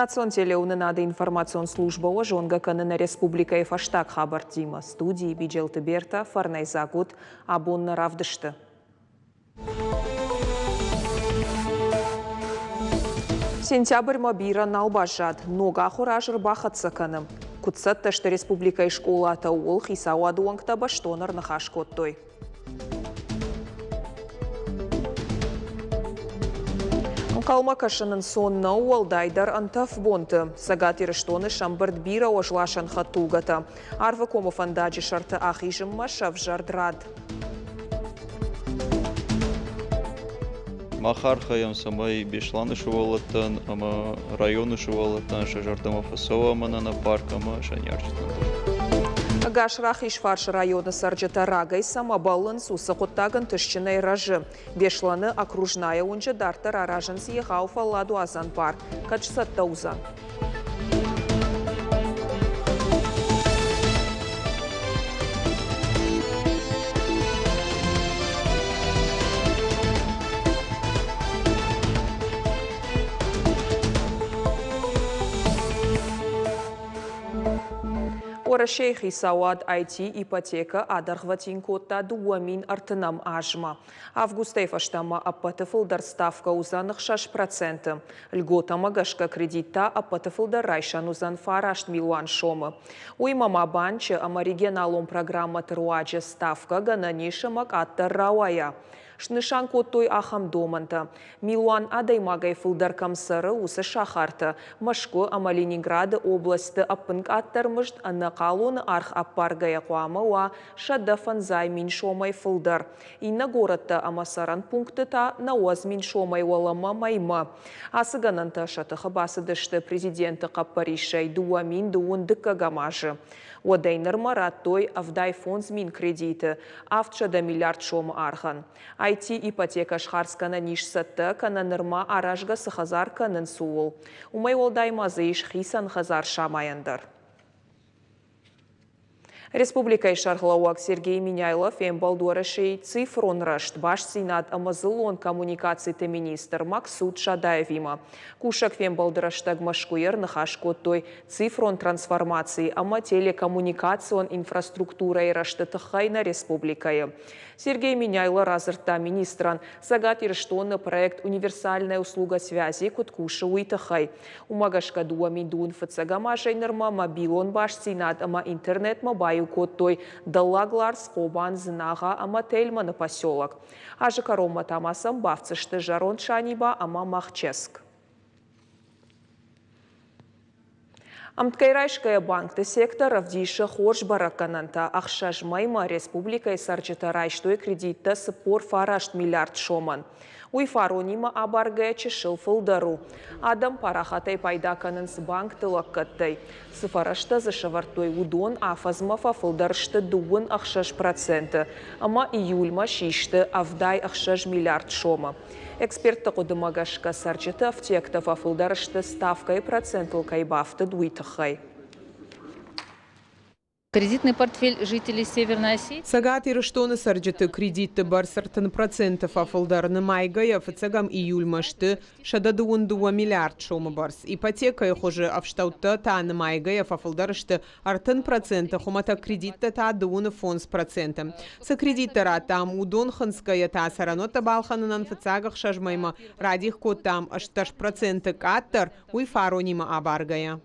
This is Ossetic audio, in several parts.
Национ телеуынынады информацион службӕ уӕ зонгӕ кӕны нӕ республикӕйы фӕстаг хабӕрттимӕ. Студийы Биджелты Берта, фӕрнӕйдзаг ут, абон нӕ равдысты. Сентябрьмӕ бирӕ нал баззад, ног ахуыр аз ӕрбахӕццӕ кӕны. Куыд цӕттӕ сты республикӕйы скъолатӕ, ууыл хицауады уӕнгтӕ бӕстон ӕрныхас кодтой. Ӕнхъӕлмӕ кӕсын ӕнцон нӕу, уӕлдайдӕр ӕнтӕф бонты. Цӕгат Ирыстоны сӕмбырд бирӕ уӕзласӕн хӕдтулгӕтӕ. Арвыкомы фӕндаджы сӕрты ахизынмӕ сӕвзӕрд рад. Мах архайӕм, цӕмӕй Беслӕны сывӕллӕттӕн ӕмӕ районы сывӕллӕттӕн сӕ зӕрдӕмӕ фӕцӕуа мӕнӕ нӕ парк ӕмӕ сӕ ныййарджытӕн дӕр. Ӕгас Рахизфарсы районы цӕрджытӕ рагӕй цӕмӕ бӕллынц, уыцы хъуыддаг ӕнтыстджынӕй рӕзы. Беслӕны Окружная уынджы дарддӕр аразынц егъау фӕлладуадзӕн парк. Кӕд сцӕттӕ уыдзӕн? Уӕрӕсейы хицауад IT-ипотекӕ адӕргъвӕтин кодта 2030 азмӕ. Августӕй фӕстӕмӕ ӕппӕты фылдӕр ставкӕ уыдзӕн 6%. Льготӕмӕ гӕсгӕ кредит та ӕппӕты фылдӕр райсӕн уыдзӕн 9 милуан сомы. Уыимӕ ма банчы ӕмӕ регионалон программӕты руаджы ставкӕ гӕнӕн ис ӕмӕ къаддӕр рауайа. Снысан кодтой ахӕм домӕнтӕ. Милуан адӕймагӕй фылдӕр кӕм цӕры, уыцы сахартӕ, Мӕскуы ӕмӕ Ленинграды облӕстты ӕппынкъаддӕр мызд ӕнӕхъалоны аргъ ӕппаргӕйӕ хъуамӕ уа 150 000 сомӕй фылдӕр. Иннӕ горӕттӕ ӕмӕ цӕрӕн пунктты та 90 000 сомӕй уӕлӕмӕ мӕймӕ. Ацы гӕнӕнтӕ сӕ тыхы бацыдысты президенты хъӕппӕрисӕй 2021 азы. Уӕдӕй нырмӕ радтой 75 000 кредиты, 700 миллиард сомы аргъӕн. IT-ипотекӕ схардз кӕнӕн ис цӕттӕ, кӕнӕ нырма аразгӕ цы хӕдзар кӕнынц, ууыл. Уымӕй уӕлдай ма дзы ис хицӕн хӕдзар самайӕн дӕр. Республикӕйы сӕргълӕууӕг Сергей Меняйло фембӕлд Уӕрӕсейы цифрон рӕзт, бастдзинад ӕмӕ дзыллон коммуникациты министр Максут Шадаевимӕ. Кусӕг фембӕлды рӕстӕг Мӕскуыйы ӕрныхас кодтой цифрон трансформацийы ӕмӕ телекоммуникацион инфраструктурӕйы рӕзты тыххӕй нӕ республикӕйы. Сергей Меняйло радзырдта министрӕн, Цӕгат Ирыстоны проект «Универсальная услуга связи» куыд кусы, уый тыххӕй. Уымӕ гӕсгӕ 2000 фыццӕгӕм азӕй нырмӕ мобилон бастдзинад ӕмӕ интернетмӕ баиу кодтой Дӕллаг Ларс, Хъобан, Дзынагъа ӕмӕ Тельманы поселок. Азы кӕронмӕ та ма сӕм бафтдзысты Зӕронд Саниба ӕмӕ Махческ. Ӕмткӕй райсгӕйӕ банкты сектор ӕвдисы хорз бӕрӕггӕнӕнтӕ. Ӕхсӕз мӕймӕ республикӕйы цӕрджытӕ райстой кредиттӕ 49 миллиард сомӕн. Уый фаронимӕ абаргӕйӕ чысыл фылдӕр у. Адӕм парахатӕй пайда кӕнынц банкты лӕггӕдтӕй. Цы фӕрӕзтӕ дзы сӕвӕрдтой, уыдон афӕдзмӕ фӕфылдӕр сты 36% ӕмӕ июльмӕ систы 76 миллиард сомы. Экспертты хъуыдымӕ гӕсгӕ, цӕрджыты ӕфтиӕгтӕ фӕфылдӕр сты ставкӕйы процентыл кӕй бафтыд, уый тыххӕй. Кредитный портфель жителей Северной Осетии. Цӕгат Ирыстоны цӕрджыты кредитты бӕрц 30% фӕфылдӕр, нымайгӕйӕ фыццӕгӕм июльмӕ сты 122 миллиард сомы бӕрц. Ипотекӕйы хуызы ӕфстӕуттӕ та нымайгӕйӕ фӕфылдӕр сты 30%, хуымӕтӕг кредиттӕ та 25%. Цы кредиттӕ радтам, уыдон хынцгӕйӕ та цӕрӕнуӕттӕ балхӕнынӕн фыццаг ӕхсӕз мӕймӕ радих кодтам 18% къаддӕр, уый фаронимӕ абаргӕйӕ.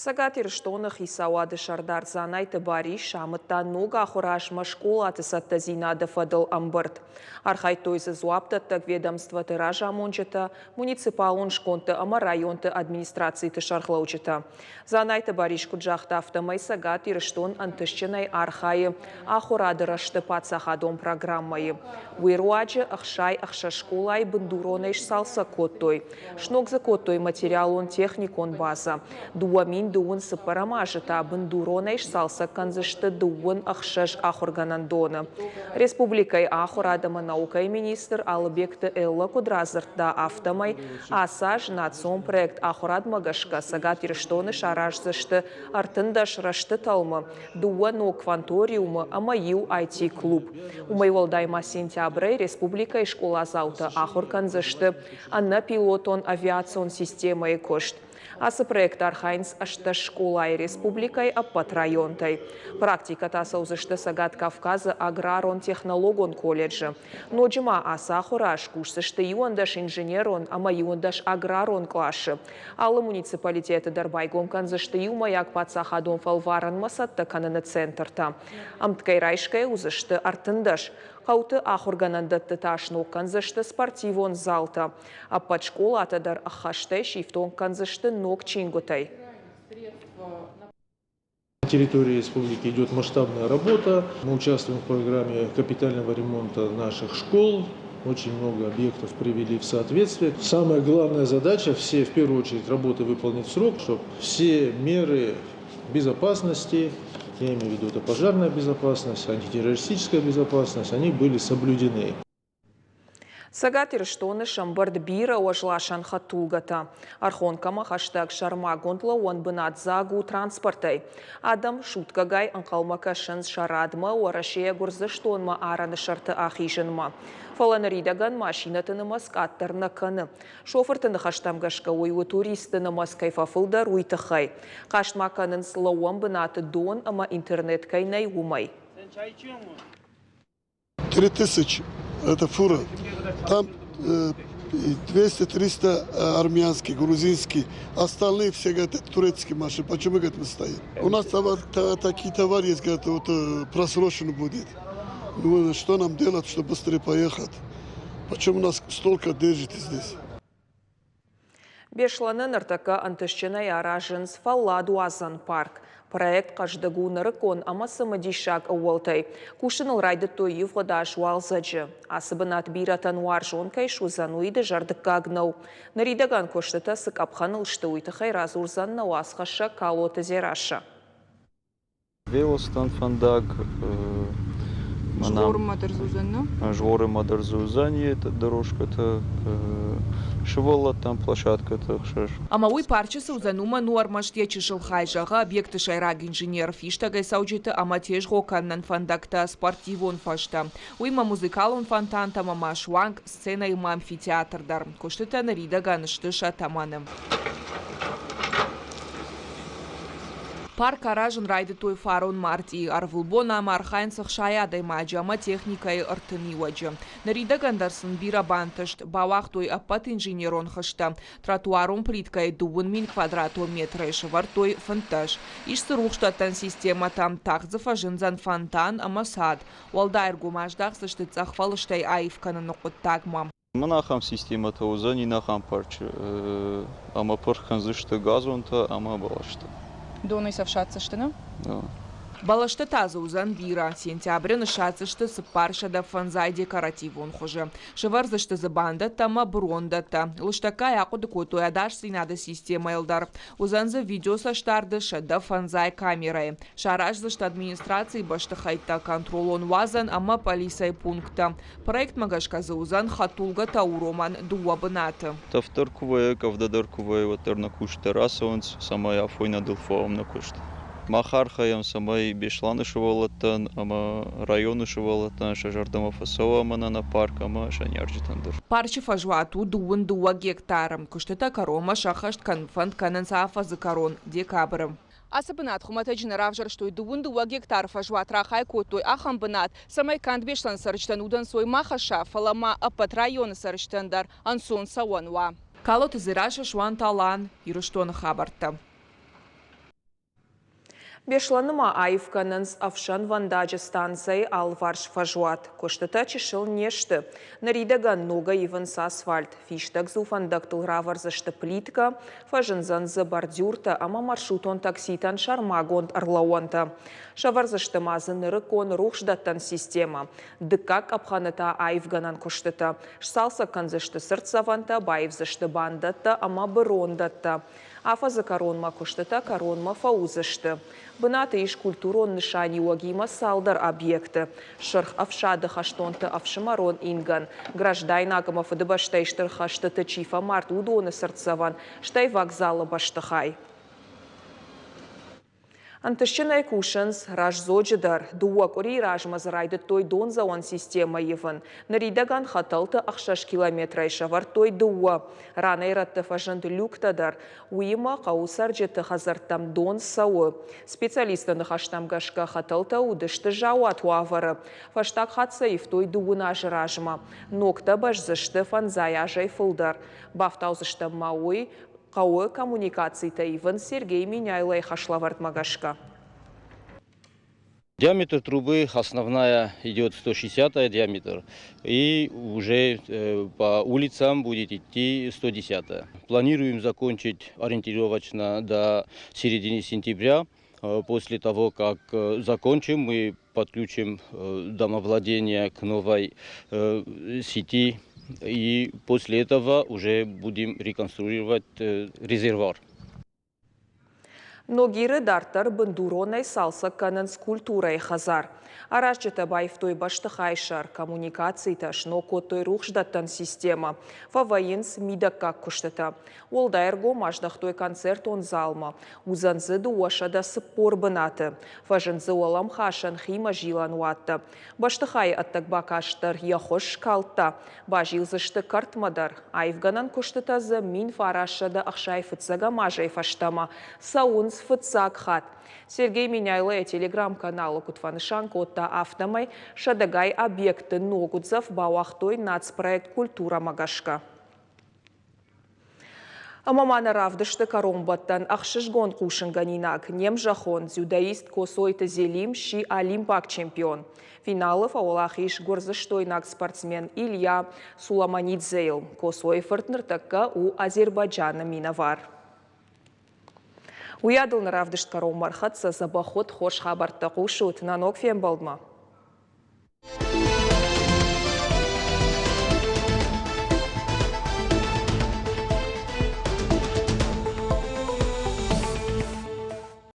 Цӕгат Ирыстоны хицауады сӕрдар Дзанайты Барис амыдта ног ахуыры азмӕ скъолаты цӕттӕдзинады фӕдыл ӕмбырд. Архайдтой дзы дзуапдӕттӕг ведомствоты разамонджытӕ, муниципалон скондты ӕмӕ районты администрациты сӕргълӕуджытӕ. Дзанайты Барис куыд загъта, афтӕмӕй Цӕгат Ирыстон ӕнтыстджынӕй архайы ахуырады рӕзты паддзахадон программӕйы. Уый руаджы 66 скъолайы бындуронӕй сцалцӕг кодтой. Сног дзы кодтой материалон-техникон базӕ. 20 дыууын цыппӕрӕм азы та бындуронӕй сцалцӕг кӕндзысты 26 ахуыргӕнӕндоны. Республикӕйы ахуырад ӕмӕ наукӕйы министр Алыбегты Эллӕ куыд радзырдта, афтӕмӕй ацы аз национ проект Ахуырадмӕ гӕсгӕ Цӕгат Ирыстоны сараздзысты 13 рӕзты тӕлмы, дыууӕ ног кванториумы ӕмӕ иу IT-клуб. Уымӕй уӕлдай ма сентябрӕй республикӕйы скъоладзаутӕ ахуыр кӕндзысты ӕнӕпилотон авиацион системӕйы куыст. Ацы проекты архайынц 18 скъолайы республикӕйы ӕппӕт районтӕй. Практикӕтӕ цӕудзысты Цӕгат Кавказы аграрон-технологон колледжы. Ноджы ма ацы ахуыры аз кусдзысты 11 инженерон ӕмӕ 11 аграрон къласы. Алы муниципалитеты дӕр байгом кӕндзысты иумӕйаг паддзахадон фӕлварӕнмӕ цӕттӕ кӕныны центртӕ. Ӕмткӕй райсгӕ уыдзысты 13. Хъӕуты ахуыргӕнӕндӕтты та сног кӕндзысты спортивон залтӕ. Ӕппӕт скъолатӕ дӕр ӕххӕстӕй сифтонг кӕндзысты ног чингуытӕй. На территории республики идет масштабная работа. Мы участвуем в программе капитального ремонта наших школ. Очень много объектов привели в соответствие. Самая главная задача – все, в первую очередь, работы выполнить в срок, чтобы все меры безопасности, я имею в виду это пожарная безопасность, антитеррористическая безопасность, они были соблюдены. Цӕгат Ирыстоны сӕмбырд бирӕ уӕзласӕн хӕдтулгӕтӕ. Ӕрхонкӕмӕ хӕстӕг сӕрмагонд лӕууӕн бынат дзаг у транспортӕй. Адӕм суткӕгай ӕнхъӕлмӕ кӕсынц сӕ радмӕ Уӕрӕсейӕ Гуырдзыстонмӕ арӕны сӕрты ахизынмӕ. Фӕлӕ ныридӕгӕн машинӕты нымӕц къаддӕр нӕ кӕны. Шофырты ныхӕстӕм гӕсгӕ уый у туристты нымӕц кӕй фӕфылдӕр, уый тыххӕй. Хъаст ма кӕнынц лӕууӕн бынаты дон ӕмӕ интернет кӕй нӕй, уымӕй. 3000 это фура. Там 200-300 армянские, грузинские. Остальные все, говорят, это турецкие машины. Почему, говорит, мы стоим? У нас товар, такие товары есть, говорят, вот просрочено будет. Ну, что нам делать, чтобы быстрее поехать? Почему нас столько держите здесь? Беслӕны ныртӕккӕ ӕнтыстджынӕй аразынц фӕлладуадзӕн парк. Проект хъӕздыг у нырыккон ӕмӕ цымыдисаг ӕууӕлтӕй. Кусын ыл райдыдтой ивгъуыд аз уалдзӕджы. Ацы бынат бирӕтӕн уарзон кӕй суыдзӕн, уый дызӕрдыггаг нӕу. Ныридӕгӕн куыстытӕ цы къӕпхӕныл сты, уый тыххӕй радзурдзӕн нӕ уацхӕссӕг Калоты Дзерассӕ. Велостан фӕндаг Згъорынмӕ дӕр дзы уыдзӕн, нӕ? Згъорынмӕ дӕр дзы уыдзӕни дорожкӕтӕ, сывӕллӕттӕн площадкӕтӕ ӕхсӕз. Ӕмӕ уый парчы цы уыдзӕн, уымӕн у ӕрмӕст йӕ чысыл хай, зӕгъы объекты сӕйраг инженер, фистӕгӕй цӕуджыты ӕмӕ тезгъо кӕнынӕн фӕндӕгтӕ, спортивон фӕзтӕ. Уыимӕ музыкалон фонтантӕ ӕмӕ ма суанг сценӕимӕ амфитеатр дӕр. Куыстытӕ ныридӕгӕн сты сӕ тӕмӕны. Парк аразын райдыдтой фарон мартъийы. Ӕрвылбон ам архайынц 60 адӕймаджы ӕмӕ техникӕйы 30 иуӕджы. Ныридӕгӕн дӕр сын бирӕ бантыст. Бауагътой ӕппӕт инженерон хызтӕ. Тротуарон плиткӕйы 12 000 квадратон метрӕй сӕвӕрдтой 15. Ис дзы рухсдӕттӕн системӕтӕ. Тагъд дзы фӕзындзӕн фонтан ӕмӕ цад. Уӕлдай ӕргом аздахдзысты цъӕх фӕлыстӕй аив кӕныны хъуыддагмӕ. Мын ахӕм системӕтӕ уыдзӕни нӕхъӕн парчы ӕмӕ пырх кӕндзысты газонтӕ ӕмӕ бӕлӕстӕ. Донӕй сӕ ӕфсаддзысты, нӕ? Бӕлӕстӕ та дзы уыдзӕн бирӕ. Сентябры ныссадздзысты 450 декоративон хуызы. Сӕвӕрдзысты дзы бандӕттӕ ӕмӕ бырондӕттӕ. Лыстӕггай ахъуыды кодтой ӕдасдзинады системӕйыл дӕр. Уыдзӕн дзы видеоцӕстдарды 150 камерӕйы. Сараздзысты администрацийы бӕстыхӕйттӕ, контролон уадзӕн ӕмӕ пъӕлицӕйы пункттӕ. Проектмӕ гӕсгӕ дзы уыдзӕн хӕдтулгӕтӕ уромӕн дыууӕ бынаты. Тӕвд дӕр куы вӕййы, къӕвда дӕр куы вӕййы, уӕддӕр нӕ куыст дӕр ацӕуынц, цӕмӕй афойнадыл фӕуӕм нӕ куыст. Мах архайӕм, цӕмӕй Беслӕны сывӕллӕттӕн ӕмӕ районы сывӕллӕттӕн сӕ зӕрдӕмӕ фӕцӕуа мӕнӕ нӕ парк ӕмӕ сӕ ныййарджытӕн дӕр. Парчы фӕзуат у 22 гектары. Куыстытӕ кӕронмӕ сӕххӕст кӕнын фӕнд кӕнынц афӕдзы кӕрон, декабры. Ацы бынат хуымӕтӕджы нӕ равзӕрстой. 22 гектар фӕзуат рахай кодтой ахӕм бынат, цӕмӕй канд Беслӕны цӕрджытӕн удӕнцой ма хӕсса, фӕлӕ ма ӕппӕт районы цӕрджытӕн дӕр ӕнцон цӕуӕн уа. Калоты Дзерассӕ, Суанты Алан, Ирыстоны хабӕрттӕ. Беслӕны ма аив кӕнынц ӕфсӕнвӕндаджы станцӕйы алыварс фӕзуат. Куыстытӕ чысыл не сты. Ныридӕгӕн ногӕй ивынц асфальт. Фистӕгдзу фӕндӕгтыл равӕрдзысты плиткӕ, фӕзындзӕн дзы бордюртӕ ӕмӕ маршрутон такситӕн сӕрмагонд ӕрлӕууӕнтӕ. Сӕвӕрдзысты ма дзы нырыккон рухсдӕттӕн системӕ. Дыккаг къӕпхӕны та аивгӕнӕн куыстытӕ. Сцалцӕг кӕндзысты цыртдзӕвӕнтӕ, баивдзысты бандӕттӕ ӕмӕ бырондӕттӕ. Афӕдзы кӕронмӕ куыстытӕ кӕронмӕ фӕуыдзысты. Бынаты ис культурон нысаниуӕгимӕ цалдӕр объекты. Сырх ӕфсады хӕстонты ӕфсымӕрон ингӕн, граждайнаг ӕмӕ Фыдыбӕстӕйы Стыр хӕстыты чи фӕмард, уыдоны цыртдзӕвӕн, стӕй вокзалы бӕстыхай. Ӕнтыстджынӕй кусынц Раздзоджы дӕр. Дыууӕ къуырийы размӕ дзы райдыдтой дондзӕуӕн системӕ ивын. Ныридӕгӕн хӕтӕлты ӕхсӕз километрӕй сӕвӕрдтой дыууӕ. Ранӕй-рӕтты фӕзынд люктӕ дӕр. Уыимӕ хъӕуы цӕрджыты хӕдзӕрттӕм дон цӕуы. Специалистты ныхӕстӕм гӕсгӕ хӕтӕлтӕ уыдысты заууат уавӕры. Фӕстаг хатт сӕ ивтой дыууын азы размӕ. Ногтӕ бӕздзысты фӕндзай азӕй фылдӕр. Бафтаудзыстӕм ма уый, Хъӕуы коммуникацитӕ ивын Сергей Меняйлойы хӕслӕвӕрдмӕ гӕсгӕ. Диаметр трубы основная идет 160 диаметр, и уже по улицам будет идти 110. Планируем закончить ориентировочно до середины сентября. После того, как закончим, мы подключим домовладение к новой сети, и после этого уже будем реконструировать резервуар. Ногиры дарддӕр бындуронӕй цалцӕг кӕнынц культурӕйы хӕдзар. Аразджытӕ баивтой бӕстыхайы сӕр, коммуникацитӕ, сног кодтой рухсдӕттӕн системӕ, фӕвӕййынц мидӕггаг куыстытӕ. Уӕлдай ӕргом аздӕхтой концертон залмӕ. Уыдзӕн дзы 240 бынаты. Фӕзынд дзы уӕлӕмхасӕн химӕзилӕн уаттӕ. Бӕстыхайы ӕддаг бакаст дӕр йӕ хуыз скалдта. Базилдзысты кӕртмӕ дӕр. Аивгӕнӕн куыстытӕ дзы 1965 азӕй фӕстӕмӕ цӕуынц фыццаг хатт. Сергей Меняйло йӕ телеграм-каналы куыд фӕнысан кодта, афтӕмӕй сӕдӕгай объектты ног уддзӕф бауагътой нацпроект «Культурӕ-мӕ гӕсгӕ. Ӕмӕ ма нӕ равдысты кӕронбӕттӕн ӕхсызгон хъусынгӕнинаг не мзӕххон дзюдоист Косойты Зелим сси олимпаг чемпион. Финалы фӕуӕлахиз гуырдзыстойнаг спортсмен Илья Суламанидзейыл. Косойы фырт ныртӕккӕ у Азербайджаны минӕвар. Уыйадыл нӕ равдыст кӕронмӕ ӕрхӕццӕ. Дзӕбӕх уыд, хорз хабӕрттӕ хъусут нӕ ног фембӕлдмӕ.